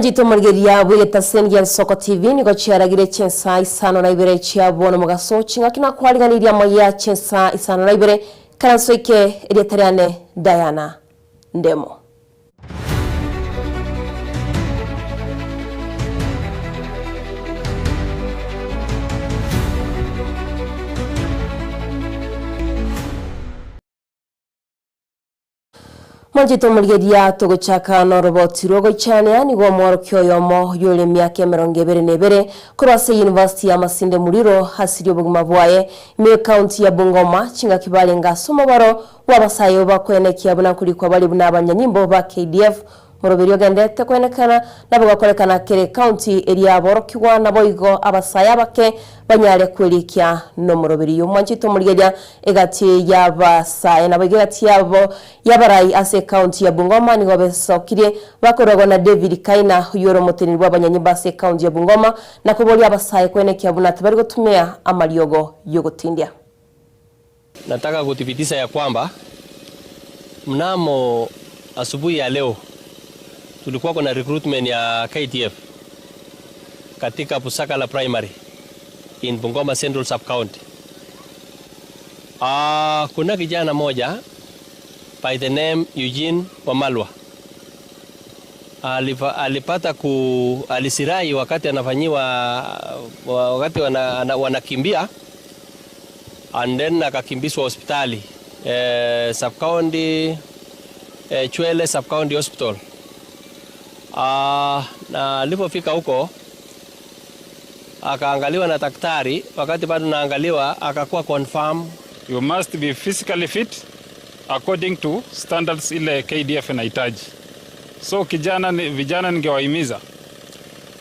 Mwanchete omorigereria bw'egetaseni gia Nsoko TV nigo chiaragire chinsa isano na ibere chia bono mogaso ching'aki nakwariganirie amaya chinsa isano na ibere karanso ike erieta riane Diana Ndemo. Mwanchete omorigereria togochaka noroboti rw'ogoichania nigo omworokia oyomo oyore emiaka emerongo ebere na ebere korwa ase University ya Masinde Muliro asirie obogima bwaye ime y'ecounty ya Bungoma chingaki barenge ase omobaro bw'abasae bakoenekia buna nkorikwa bare buna abanyanyimbo ba KDF Moroberi ogenderete koenekana nabo gokorekana kera ecounty eria aborokigwa naboigo abasae abake banyare kwerikia nomoroberi. Omwanchete omorigeria egati y'abasae naboigo egati yabo y'abarai ase ecounty ya Bungoma nigo besokirie bakorwagwa na David Kaina oyio ore omoteneneri bw'abanyanyimbo ase ecounty ya Bungoma na koboria abasae koenekia buna tibari gotumia amariogo yogotindia. Nataka kuthibitisha ya kwamba mnamo asubuhi ya leo tulikuwa kuna recruitment ya KDF katika Busakala Primary in Bungoma Central Sub County. Uh, kuna kijana moja by the name Eugene Wamalwa Alipa, alipata ku alisirai wakati anafanyiwa wakati wana, wanakimbia and then akakimbizwa hospitali eh, sub county eh, Chwele sub county hospital. Ah, na alipofika huko akaangaliwa na daktari. Wakati bado naangaliwa, akakuwa confirm You must be physically fit according to standards ile KDF inahitaji. So kijana, vijana ningewahimiza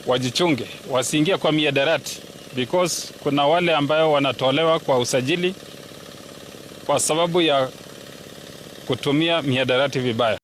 wajichunge, wasiingie kwa miadarati because kuna wale ambayo wanatolewa kwa usajili kwa sababu ya kutumia mihadarati vibaya.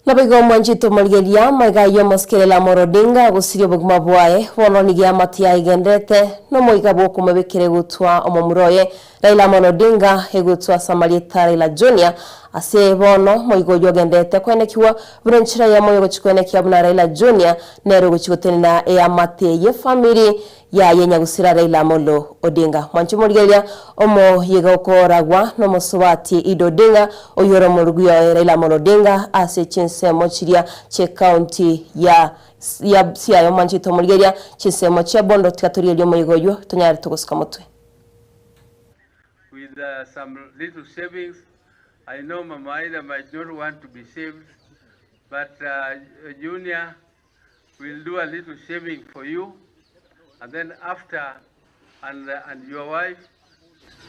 Naboigo omwanchete omorigereria amaiga ayio omosike Raila Amolo Odinga agosiria obogima bwaye, bono nigo eamate yaye egenderete nomoika bw'okomobekera egutwa omomura oye Raila Amolo Odinga egutwa ase amarieta Raila Junior. Ase bono omoika oyio ogenderete koenekigwa buna enchera eyemo yogochia koenekia buna Raila Junior nere ogochia gotenena eamate yefamiri Yaye nyagusira Raila Amolo Odinga. Mwanche omorigereria omoyega okoragwa nomosubati Ida Odinga oyio ore omorugi oye Raila Amolo Odinga ase chinsemo chiria chiecounty ya ya Siaya. Mwanchete omorigereria chinsemo chia Bondo tiga torigererie omoyega oyio tonyare togosuka motwe. With some little savings, I know Mama Ida might not want to be saved, but Junior will do a little shaving for you and then after and, and your wife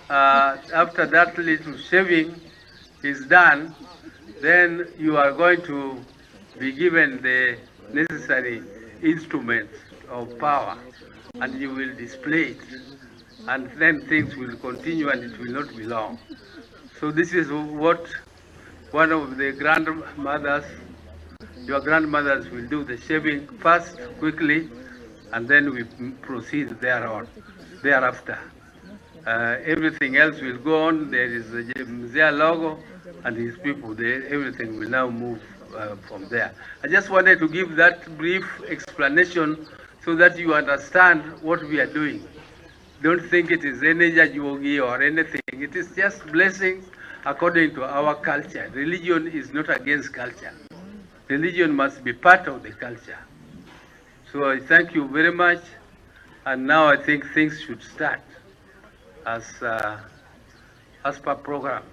uh, after that little shaving is done then you are going to be given the necessary instruments of power and you will display it and then things will continue and it will not be long. So this is what one of the grandmothers, your grandmothers will do the shaving first quickly and then we proceed thereon, thereafter. Uh, everything else will go on. There is the Mzee Logo and his people. They, everything will now move uh, from there. I just wanted to give that brief explanation so that you understand what we are doing. Don't think it is any jajuogi or anything. It is just blessings according to our culture. Religion is not against culture. Religion must be part of the culture. So I thank you very much. And now I think things should start as, uh, as per program.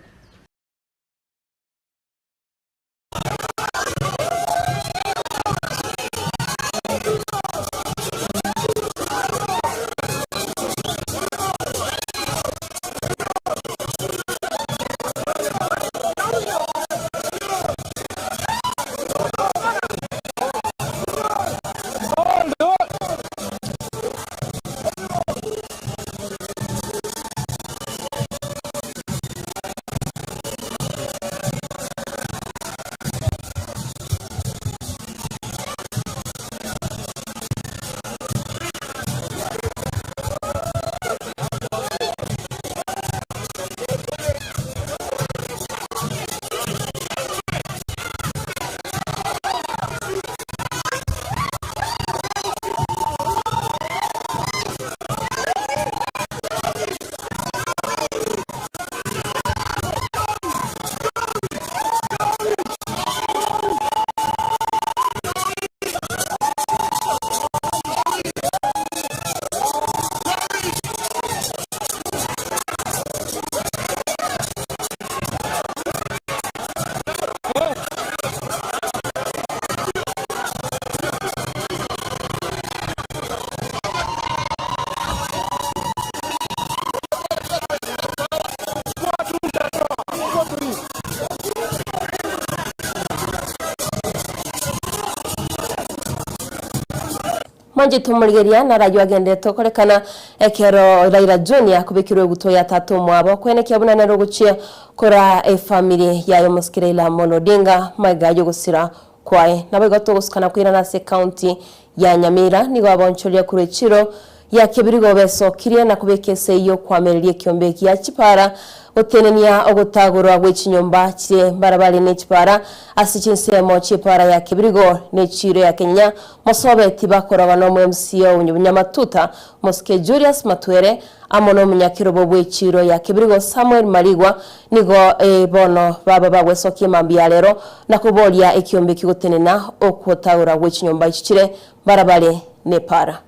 Mwanchete omorigereria narayio agenderete gokorekana ekero Raila Junior akobekirwe egutwa ya tata omwabo koenekia buna nere ogochia koraa efamiri yaye omosike Raila Amolo Odinga magega yogosira kwaye. Naboigo togosukana koirana ase ecounty ya Nyamira nigo abonchoria korwa echiro ya kebirigo besokirie na kobeka esegi y'okoamereria ekiombe gia chipara gotenenia ogotagorwa gwe chinyomba chire mbarabare ne chipara ase chinsemo chi'epara ya kebirigo ne chiiro ya Kenyenya Mosobe tibakorogwa nomo MCA o Bunyamatuta Mosike Julius Matwere amo nomonyakerobo bw'echiiro ya Kebirigo Samuel Marigwa nigo bono baba bagwesokia emambia ya rero na koboria ekiombe kigotenena okwotagora gwe chinyomba echi chire mbarabare nepara.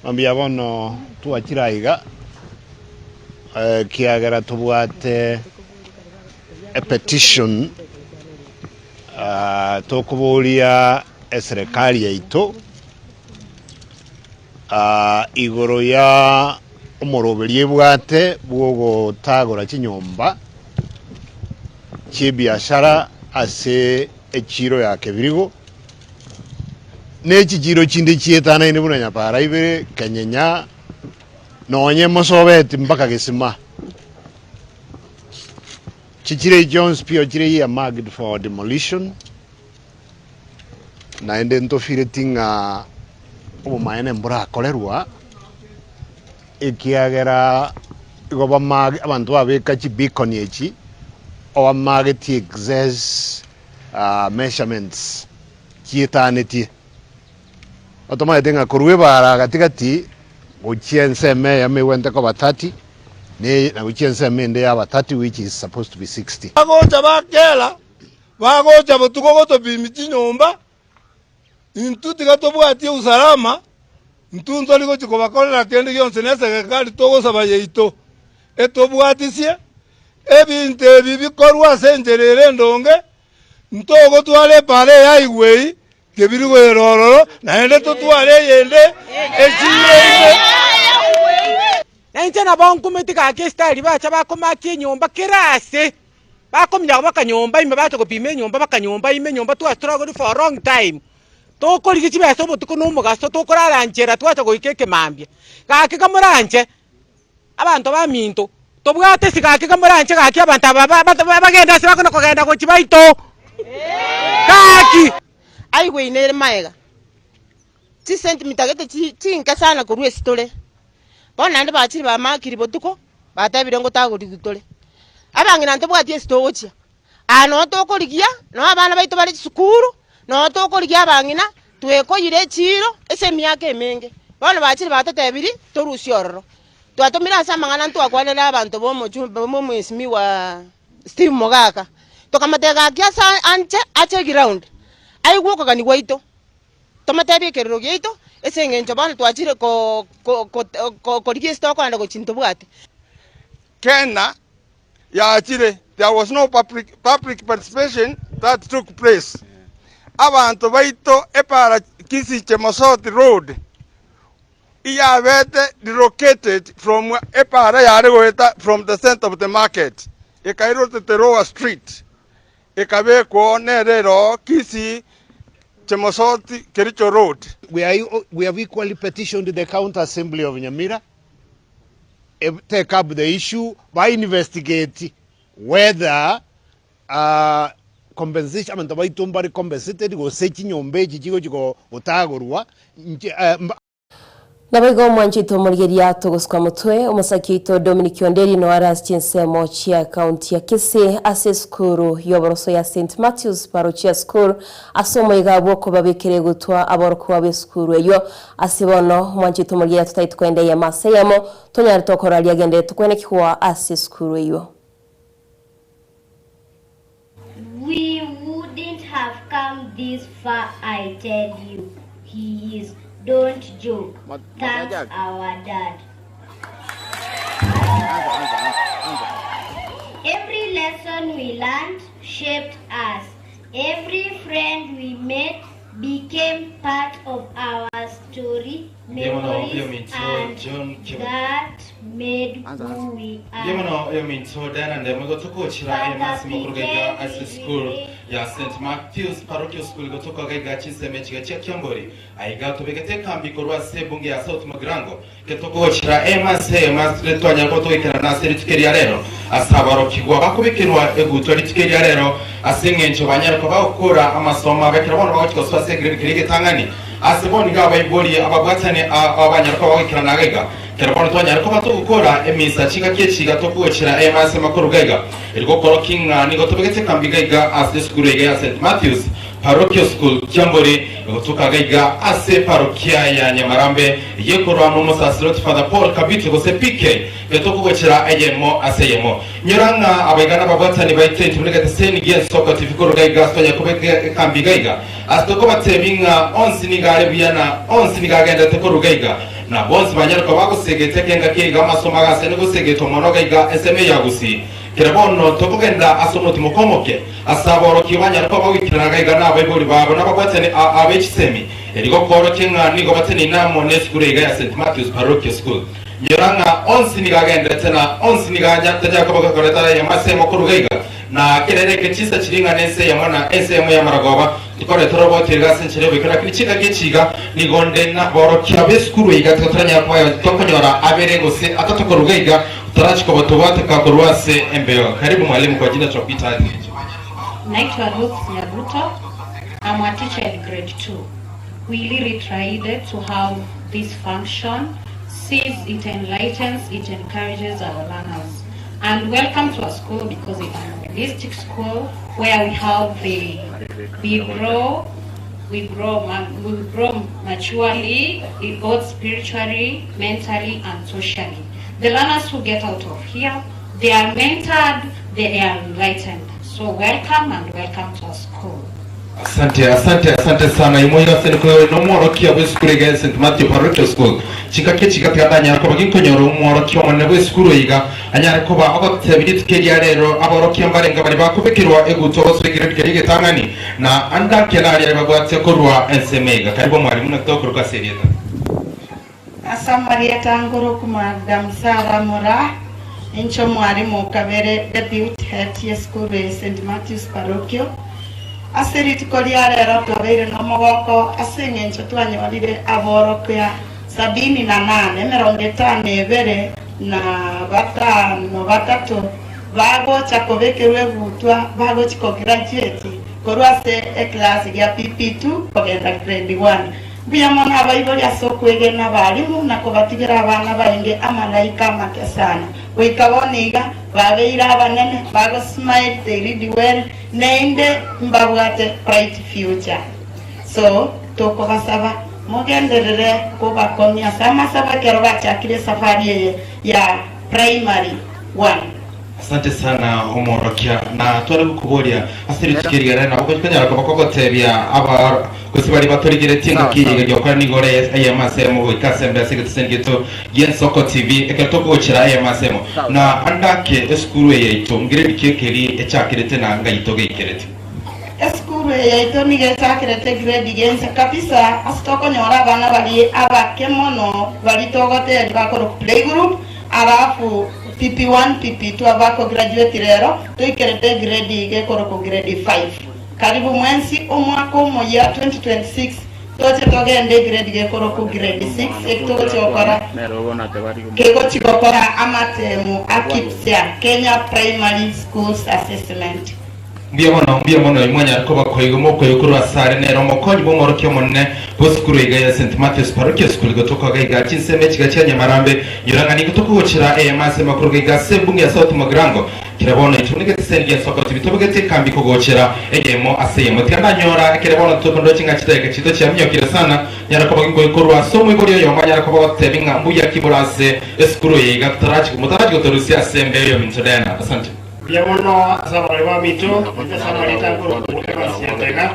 Mambia bono twachire aiga, ekiagera tobwate epetition tokoboria eserekari yaito igoro ya omoroberio ebwate bw'ogotagora chinyomba chi'ebiashara ase echiro ya Kebirigo. Ne chichiiro chinde chietanaine buna nyapara ibere, kenyenya, nonye mosobeti mpaka gesima. Chichiro echi chionsi pi chire earmarked for demolition, naende ntofireti ng'a obomaene mborakorerwa, ekiagera igo bamage abanto babeka chibeacon echi, obamagetie excess measurements chietanetie. Otomaete ng'a korwa ebaara gati-gati gochia ensemo eyemo egwente koba 30, ne na gochia ensemo ende yaba 30 which is supposed to be 60. Bagocha bakera, bagocha botuko gotopimia chinyomba, intwe tiga tobwatie usalama, intwe ntori gochia kobakorera kende gionsi na eserekari togosaba yaito etobwatisie ebinto ebi bikorwe ase enchera ere endonge, Ntogotwara epaara eyaigwe eyio, tebiri goyera ororo, naende totware eyende echiire ime. Na inche nabo nkumeti gaki esitari bacha bakomakia enyomba kera ase, bakominyoka baka nyomba ime bacha gopima enyomba baka nyomba ime enyomba twa struggled for a long time, tokorigia chibesa obotuko na omogaso tokorara nchera twacha goika ekemambia. Gaki kamoranche. Abanto baminto, tobwate ase gaki kamoranche gaki abanto aba bagende ase bakona kogenda gochia baito. Gaki! Aigweine ere magega, chisentimita gete chinke sana korwa ase tore. Bono naende bachire bamakire botuko, batebire ngotagorigwa tore. Abang'ina ntobwati ase togochia, aa noo tokorigia, noo abana baito bare chisukuru, noo tokorigia abang'ina, twekoyire echiiro ase emiaka emenge. Bono bachire batotebirie torusie ororo. Twatomire ase amang'ana ntwakwanera abanto b'omochumbe b'omwesimigwa Steve Mogaka, tokamotebia gaki ase anche ache eground, aigwe okogania gwaito, tomotebie ekerero giaito ase eng'encho bono twachire ko ko ko korigia ase tokoenda gochia ntobwate. Kena yachire, there was no public, public participation that took place. Abanto baito epara Kisii Chemosot Road iyabete relocated from epara yare goeta from the center of the market ekairotete Lower Street ekabekwa oo nere ere oo Kisii Chemosot Kericho Road. We, are, we have equally petitioned the County Assembly of Nyamira take up the issue ba investigate whether uh, compensation abanto baito mbare compensated gose chinyomba echi chigochi gotagorwa Naboigo omwanchete omorigeria togosuka motwe, omosaki oito Dominic Onderi noyo are ase chinsemo chia ekaunti ya Kisii ase esukuru y'oboroso ya St Matthews Parochia School ase omoiga bw'okobabekera egutwa aborokigwa b'esukuru eyio. Ase bono omwanchete omorigeria totagete koenda eyemo ase eyemo tonyare tokorora riagenderete kwenekigwa ase esukuru eyio. We wouldn't have come this far I tell you he is don't joke thanks our dad. Every lesson we learned shaped us. Every friend we met became part of our story, memories, and that made who we Mbuya are. mono oyominto Diana Ndemo igo tokochira Father emasi mokoro gaiga PK, ase we school will ya St Matthews Parochial School gotoka gaiga chinsemo echiga chia Kiambori aiga tobegete ekambi korwa ase ebunge ya South Mugirango Getogochera emasi emasi tore twanyara koba togoikerana ase rituko eria rero, ase aborokigwa bakobekerwa egutwa rituko eria rero, ase engencho banyare koba bagokora amasomo abo ekero bono bagochia gosoa ase egrade keria egetang'ani. Ase bono nigo abaibori ababwatani abanyare koba bagoikerana iga iga. Ekero bono twanyare koba togokora emisa chingaki echi iga tokogochera emasi amakoro iga iga, eri gokorokia ng'a nigo tobegete ekambi iga iga ase esukuru iga ya St. Matthews Parochial School Kiambori, egotoka iga iga ase parokia ya Nyamarambe, eyio ekorwa nomosaserdoti Father Paul Kabito gose PK, getokogochera eyemo ase eyemo. Inyora ng'a abaiga nababwatani baito intwe buna egeteseni gi'ensoko TV korwa iga iga ase twanya kobeka ekambi iga iga ase tokobatebia ng'a onsi nigo are buya na onsi nigo agenderete korwa iga iga na bonsi banyare koba bagosegeta ekengaki iga amasomo agasene gosegetwa mono iga iga ensemo eye ya Gusii. Kera bono tokogenda ase omotimoko omoke, ase aborokia banyare koba bagoikerana iga nabaibori babo nababwatani abe chisemi, erio gokoorokia ng'a nigo bateneine amo nesukuru iga ya St. Matthew's Parochial School. Nyora ng'a onsi nigo agenderete na onsi nigo tanyare koba gakoreta eyemo ase eyemo koruga iga, na kera ere eke chinsa chiria ing'ana ense eyemo na ense eyemo y'amaragoba, tikoreta oroboti iga ase enchera y'oboikeranu. Lakini chingaki echi iga nigo nde naborokia b'esukuru iga tiga toranyare koba tokonyora abere gose atato koruga iga, Tarachi koba tobwateka korwa ase embeo. Karibu mwalimu kwa jina twakuita aje? Naitwa Ruth Nyabuto. I'm a teacher in grade 2. We really tried to have this function since it enlightens, it encourages our learners. And welcome to our school because it's a holistic school where we have the, we grow, we grow, we grow maturely, both spiritually, mentally, and socially. The learners who get out of here, they are mentored, they are enlightened. So welcome and welcome to our school. Asante, asante, asante sana. Imoigo ase nikoyo nomworokia bw'esukuru iga ya St. Matthew Parochial School. Chingaki echi iga tiga ndanyare koba ginkonyora omworokia omonene bw'esukuru iga anyare koba ogotebia rituko eria rero aborokia mbarenge baria bakobekerwa egutwa gosoa egrade keria egetang'ani na ande ake naria babwate korwa ensemo iga. Karibu omwalimu naki tokoruka ase erieta. Ase amarieta ngoroku Madam Sarah Moraa, inche omwalimu o kabere, Depute Head, y'esukuru eye St. Matthews Parochial. Ase rituko ria rero twabeire nomogoko ase eng'encho twanyorire aborokia sabini na nane, 52 na batano batato bagocha kobekerwa egutwa bagochi kograduate korwa ase eclass gia PP2 kogenda grade one. Mbuya mono abaibori ase okwegena abalimu na kobatigera abana bainge amalaika amake sana. Goika bono iga, babeire abanene, bago smile, they read well, naende mbabwate bright future. So, tokobasaba mogenderere kobakong'ia ase amasabo ekero bachakire esafari eye ya primary one. Asante sana omworokia, na tware gokoboria ase rituko eri riarero nabo konyara koba kogotebia aba gose baria batorigeretie engaki eye iga giokora nigo ore eyemo ase eyemo goika ase embe ase egeteseni gieto gi'Ensoko TV ekero tokogochera eyemo ase eyemo na ande ake esukuru eye yaito ngiredi ki ekeri echakerete na ngai togeikerete. Esukuru eye yaito nigo echakerete grade gense kabisa ase tokonyora abana baria abake mono baria togoteria bakorokwa playgroup Alafu PP1, PP2 abako graduate rero toikerete egrade iga ekorokwa grade 5. Karibu mwensi omwaka omoyia 2026 toche togende egrade iga ekorokwa grade 6 eki togochia gokora kegochi gokora amatemu a KPSEA, Kenya Primary Schools Assessment. Mbuya mono, mbuya mono imwanyare koba koigwa mokoigwa korwa asare nere omokonyi bw'omworokia omonene bw'esukuru iga ya St. Matthew's Parochial School gotoka iga chinsemo echiga chia Nyamarambe nyora ng'a nigo tokogochera eyemo ase amakuru gaiga ase ebunge ya South Mugirango kera bono intwe buna egeteseni gi'ensoko tibi tobegete ekambi kogochera eyemo ase eyemo tiga ndanyora ekere bono tokondoche ng'a chidakika chiaito chiaminyokire sana nyara koba ginkoigwa korwa ase omoibori oyomo anyare koba ogotebi ng'a mbuya ki bore ase esukuru eye iga totarachi motarachi gotorusia ase embere yominto Diana asante. Mbuya mono ase abarwani baminto, inche ase amarieta nkorokwa Evans Nyantega,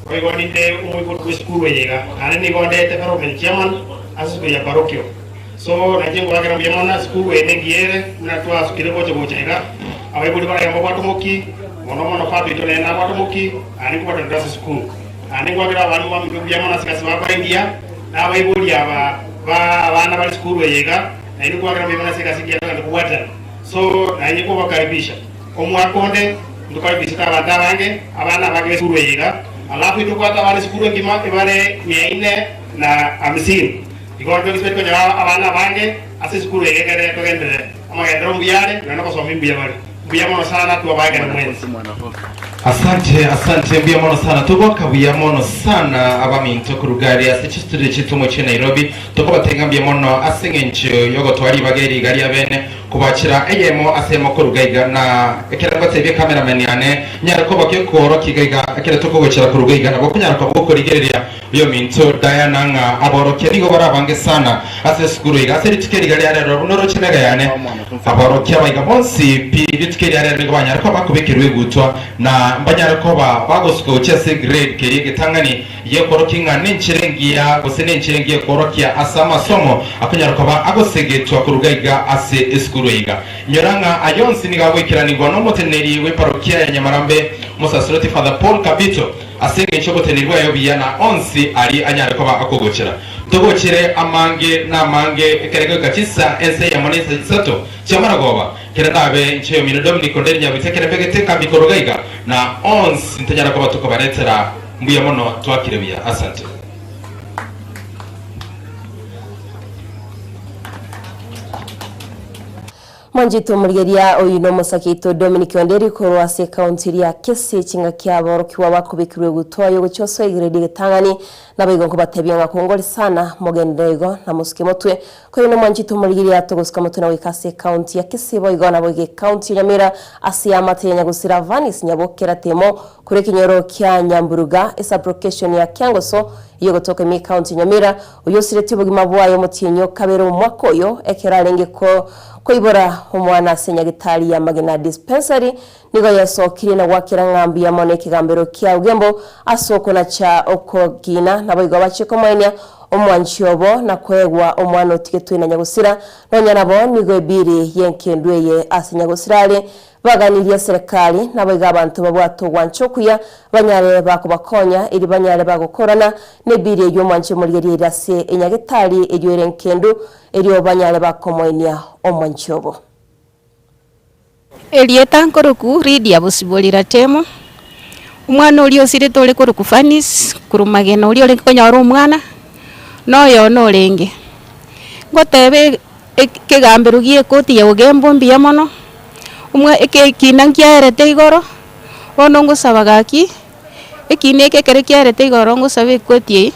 boigo ninde omoibori bw'esukuru eye iga, naende nigo ndete development chairman ase esukuru ya Parochial. So nainche ngoakera mbuya mono esukuru eye nengiya ere, buna twasukire gocha gocha iga, abaibori barenge mbabwate omoki, mono mono father oito nere nabwate omoki, naende nkobwatana tore ase esukuru. Naende ngoakera abalimu baminto mbuya mono ase egasi bakora engiya, na abaibori aba ba abana bare esukuru eye iga. Nainwe kwakera mbuya mono ase egasi engiya togende kobwaterana. So nainye kobakaribisha omwaka onde ntokaribishete abanto abange, abana abange b'esukuru eye iga, alafu intobwate abana esukuru engima ebare mia ine na hamsini. Igo nto expect konyora abana abange ase esukuru eye ekere togenderere. Amagenderero mbuya are, nonya nogosoma imbuya bare. Mbuya mono sana twabagera mwensi. Asante asante mbuya mono sana togoaka buya mono sana abaminto koruga aria ase chistudio chiaito omochie Nairobi tokobatebia ng'a mbuya mono ase eng'encho yogotoa ribaga eri iga ria bene kobachera eyemo ase eyemo koruga iga na ekero ngotebia cameraman yane nyare koba gekoorokia iga iga ekero tokogochera koruga iga nabo okonyara koba gokorigereria oyominto Diana ng'a aborokia nigo bare abange sana ase esukuru iga ase rituko eri iga ria rero buna oroche mega yane Aborokia abaiga bonsi pi rituko eria rero nigo banyare koba bakobekerwa egutwa, na mbanyare koba bagosuka gochia ase egrade keria egetang'ani gekworokia ng'a nenchera engiya gose nenchera engiya ekworokia ase amasomo akonyara koba agosegetwa koruga iga ase esukuru eye iga. Inyora ng'a aya onsi nigo agoikeranigwa nomoteneneri bw'eparokia ya Nyamarambe, Omosaserdoti Father Paul Kabito, ase engencho y'oboteneneri bwaye obuya na onsi aria anyare koba akogochera. Ntogochere amange na amange ekere goika chinsa ense eyemo na insa isato chi'amarogoba, kere ndabe inche omino Dominic Onderi Nyabite ekere mbegete ekambi korwa iga iga, na onsi ntanyara koba tokobaretera. Mbuya mono twakire buya. Asante. Mwanchete omorigeria oyio nomosake oito Dominic Onderi korwa ase ekaunti eria ya Kisii chingaki aborokigwa bakobekirwe egutwa yogochia osoa egrade egetang'ani Naboigo nkobatebia ng'a kongore sana, mogenderere igo, na mosuke motwe. Korende mwanchete omorigereria togosuka motwe na goika ase ecounty ya Kisii boigo naboigo ecounty ya Nyamira ase eamate ya Nyagusira Vanis Nyabokera Temo korwa ekenyoro kia Nyamburuga esublocation ya Kiangoso eyogotoka ime ecounty ya Nyamira oyio osiretie obogima bwaye omotienyi o kabere omwaka oyo ekero arenge koibora omwana ase enyagitari ya Magena Dispensary Nigo yasokirie na gwakera ng'a mbuya mono ekegambero kia Ogembo ase okonacha okogina, naboigo bachie komoenia omwanchi obo na koegwa omwana otigetwe na nyagosira. Nonya nabo nigo ebiri y'enkendu eye ase nyagosira are baganirie eserekari, naboigo abanto babwate ogwancha okuya banyare bakobakonya erio banyare bagokorana nebiri eyio omwanchi omorigereria ere ase enyagetari eyio ere enkendu erio banyare bakomoenia omwanchi obo. Erieta nkoroku Lydia Bosibori Ratemo, omwana oria osirete ore korokwa Fanis korwa magena oria orenge konyora omwana, na oyono orenge. Ngotebe ekegambero gia ekoti ya Ogembo mbuya mono, omwa eke ekina nkiaerete igoro, bono ngosaba gaki, ekina eke ekere kiaerete igoro ngosaba ekoti eye,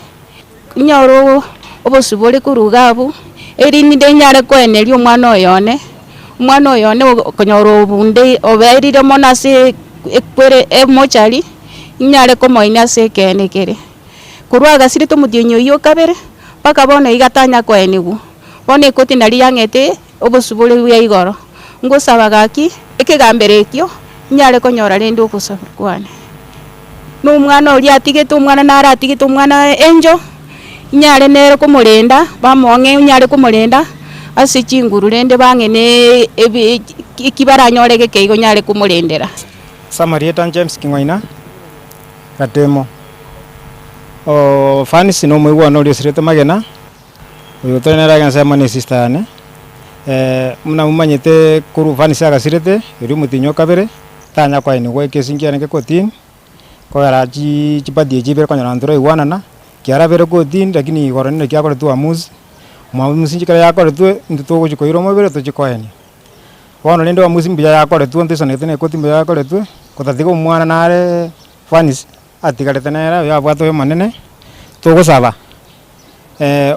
Inyore obosibore korwa iga abwo, erinde nyare koeneria omwana oyo one, omwana oyo one okonyora obunde oberire mono ase ekwere emochari, inyare komoenia ase ekeene kere. Korwa agasirete omotienyi oyio o kabere, mpaka bono iga tanya koenigwa, bono ekoti naria yang'ete obosibore bwa igoro, ngosaba gaki, ekegambero ekio, inyare konyora rende ogosaba kwane. Na omwana oria atigete omwana nare atigete omwana encho, inyare nere komorenda, bamoong'e inyare komorenda ase chinguru rende bang'e ne ebi eki baranyore geke igo nyare komorendera. Ase amarieta James King'waina Gatemo, Fanisi na omoigwano oria osirete magena, Oyo tore nere age ensemo ne sister yane, buna momanyete korwa Vanisi agasirete, erio omotienyi o kabere, tanya koenigwa ekesi nkiarenge kotini, kogera chi chipati echi ibere konyora ntoraigwanana, kiarabere kotini lakini igoro naki akoretwe uamuzi, mwamuzi inche ekero yakoretwe, intwe togochia koira omobere tochie koenia. Bono rende uamuzi mbuya yakoretwe ntoisanegete na ekoti mbuya yakoretwe, gotatiga omwana nare Vanisi atigarete nere oyo abwate oyo omonene, togosaba.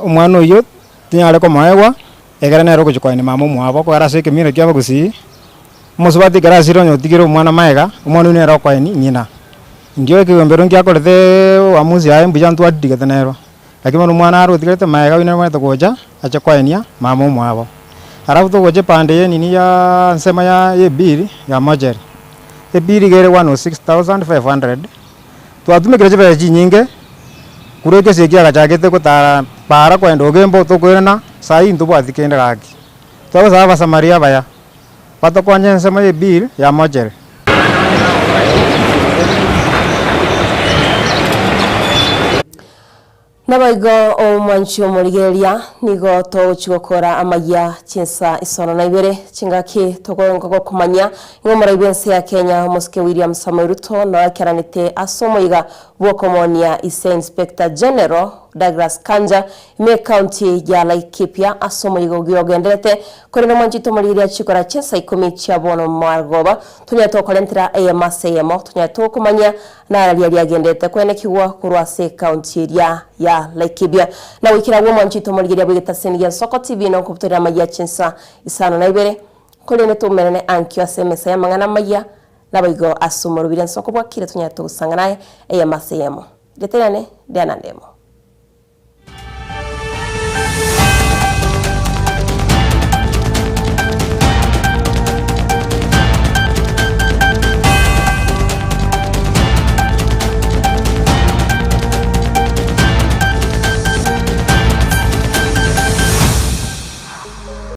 Omwana oyio tinyare komoegwa, ekero nere ogochia koenia mama omwabo, okogera ase ekemira kia abagusii, omosubati ekero asire onye otigire omwana magega, omwana oyio nere okoenia ng'ina. Indio ekegambero nkiakoretee uamuzi yaye mbuya ntwaririgete nero, lakini bono omwana are otigarete magega oyio nere omanyete gocha, ache koenia mama omwabo. Alafu togocha epande ye nini yaa ensemo ya ebill ya mortuary, ebill iga ere 106,500, Twatumekire chibesa chinyinge korwa ekesi eki agachagete gotara para koenda ogembo tokoirana saa hii ntobwati kende gaki. Twagosaba abasamaria abaya batokonye ensemo ye bill ya mortuary. Naboigo omwanchi omorigereria, nigo togochia gokora amayia chinsa isono na ibere, chingaki togoenka gokomanyia ng'a omorai bw'ense ya Kenya omosike William Samoei Ruto noekeranete ase omoyega bw'okomonia ise Inspector General Douglas Kanja ime ecounty ya Laikipia ase omoyega ogiya ogenderete korende omwanchi tomorigereria chikora chinsa ikomi chia bono marogoba tonyare tokorentera eyemo ase eyemo tonyare tokomanyia Nararia riagenderete kwenekigwa korwa ase ekaunti eria ya Laikipia. Na goikera agwo omwanchi oito omorigereria bw'egetaseni gia Nsoko TV nokobutorera amayia chinsa isano na ibere, korende toumerane ankio ase emesa y'amang'ana amayia, naboigo ase omorobiri Nsoko bwakire tonyare togosang'ana aye eyemo ase eyemo. Rieta riane Diana Ndemo.